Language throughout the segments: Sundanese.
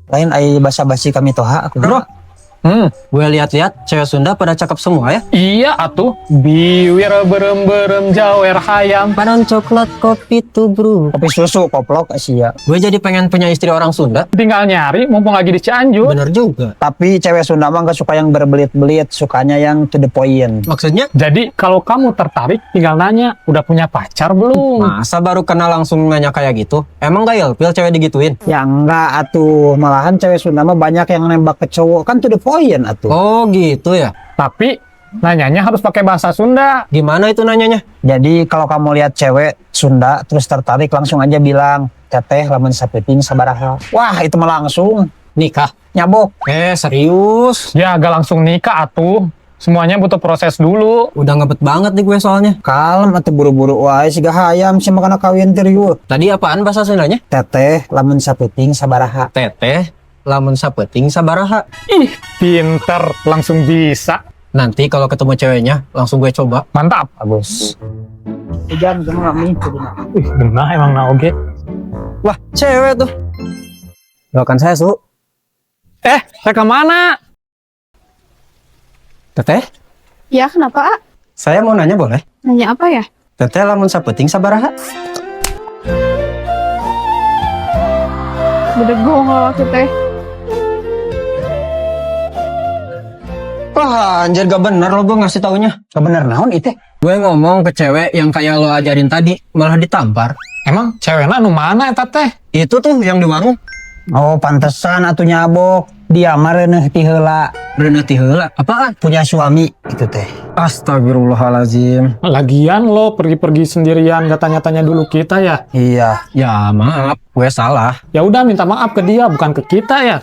Lain ai basa-basi kami toha aku. Bro. Gue lihat-lihat cewek Sunda pada cakep semua ya. Iya atuh, biwir berem-berem jawer hayam. Panon coklat kopi tubruk. Kopi susu koplok sia. Gue jadi pengen punya istri orang Sunda. Tinggal nyari mumpung lagi di Cianjur. Bener juga. Tapi cewek Sunda mah gak suka yang berbelit-belit, sukanya yang to the point. Maksudnya? Jadi kalau kamu tertarik tinggal nanya, udah punya pacar belum? Masa baru kenal langsung nanya kayak gitu? Emang gak ilfil cewek digituin? Ya enggak atuh, malahan cewek Sunda mah banyak yang nembak ke cowok kan to the point atuh. Oh gitu ya. Tapi nanyanya harus pakai bahasa Sunda. Gimana itu nanyanya? Jadi kalau kamu lihat cewek Sunda terus tertarik langsung aja bilang, "Teteh, lamun sapeuting sabaraha?" Wah, itu mah langsung Nikah? Nyabok. Eh, serius? Ya gak langsung nikah atuh. Semuanya butuh proses dulu. Udah ngebet banget nih gue soalnya. Kalem atuh, buru-buru wae siga hayam sih makana kawin teu. Tadi apaan bahasa Sundanya? Teteh, lamun sapeuting sabaraha? Teteh, lamun sapeuting sabaraha? Ih, pinter, langsung bisa. Nanti kalau ketemu ceweknya, langsung gue coba. Mantap. Bagus. Hujan cuma mie. Ih, benar emang na oge. Wah, cewek tuh. Doakan saya, Su. Eh, saya kemana? Teteh, Ya, kenapa, A? saya mau nanya boleh? Nanya apa ya? Teteh, lamun sapeuting sabaraha? Bedegong kalau teh. Wah, anjir, gak bener lo gue ngasih taunya. Gak bener naon itu? Gue ngomong ke cewek yang kayak lo ajarin tadi, malah ditampar. Emang ceweknya anu mana eta teh? Itu tuh yang di warung. Oh, pantesan atuh nyabok. Dia mah reuneuh ti heula. Reuneuh ti heula. Apaan? Punya suami itu teh. Astagfirullahalazim. Lagian lo pergi-pergi sendirian gak tanya-tanya dulu kita ya. Iya. Ya maaf, gue salah. Ya udah minta maaf ke dia bukan ke kita ya.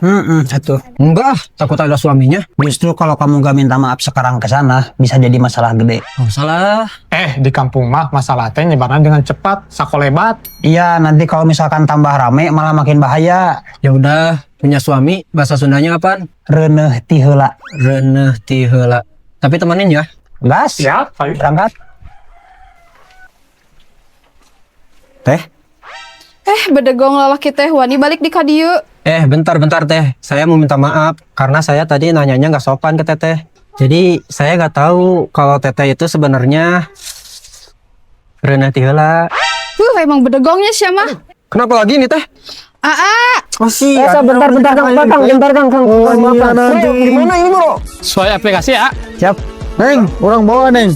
Atuh. Enggak, ah, takut ada suaminya. Justru kalau kamu gak minta maaf sekarang ke sana, bisa jadi masalah gede. Oh, salah. Eh, di kampung mah masalah teh nyebarnya dengan cepat, sakolebat. Iya, nanti kalau misalkan tambah rame malah makin bahaya. Ya udah, punya suami bahasa Sundanya apaan? Reuneuh ti heula. Reuneuh ti heula. Tapi temenin ya. Gas. Siap, ayo. Berangkat. Teh. Eh, bedegong lalaki teh wani balik di kadieu. Eh, bentar-bentar, Teh. Saya mau minta maaf karena saya tadi nanyanya nggak sopan ke Teteh. Jadi saya nggak tahu kalau Teteh itu sebenarnya reuneuh ti heula. Emang bedegongnya siapa? Kenapa lagi nih, Teh? Aa, Oh sih. Eh, bentar, bentar, Kang, bentar, Kang, bentar, Kang, Kang. Oh, iya, nanti. Gimana ini, Bro? Sesuai aplikasi ya. Siap. Neng, orang bawa, Neng.